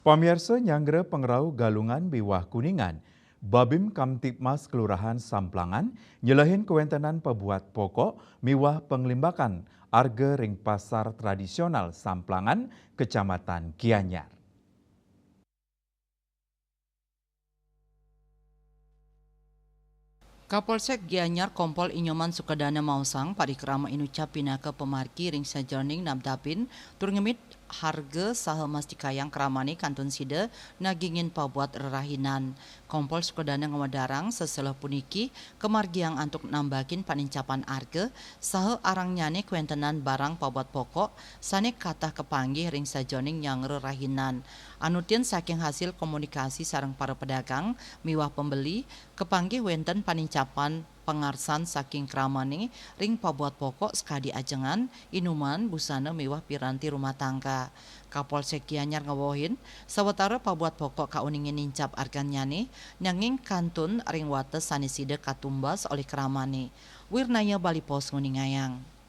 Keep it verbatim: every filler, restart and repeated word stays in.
Pamiarsa, nyanggra pangrauh Galungan miwah Kuningan, Babim Kamtibmas Kelurahan Samplangan nyelehin kawéntenan pabuat pokok miwah panglimbakan arga ring Pasar Tradisional Samplangan, Kecamatan Gianyar. Kapolsek Gianyar Kompol I Nyoman Sukadana maosang, parikrama inucap pinaka pamargi ring sajeroning nabdabin tur ngemit harga saha mastikayang kramané kantun sida nagingin pabuat rerahinan. Kompol Sukadana ngwedarang, seseleha puniki kamargiang antuk nambakin panincapan arga saha arangnyané kawéntenan barang pabuat pokok sané katah kapanggih ring sajeroning nyanggra rahinan. Anutin saking hasil komunikasi sareng para pedagang miwah pembeli, kapanggih wénten panincapan pangarsan saking kramané ring pabuat pokok sakadi ajengan, inuman, busana miwah piranti rumah tangga. Kapolsek Gianyar ngewehin, sawatara pabuat pokok kauningin nincap argannyané, nanging kantun ring wates sané sida katumbas olih kramané. Wirnaya Bali Post nguningayang.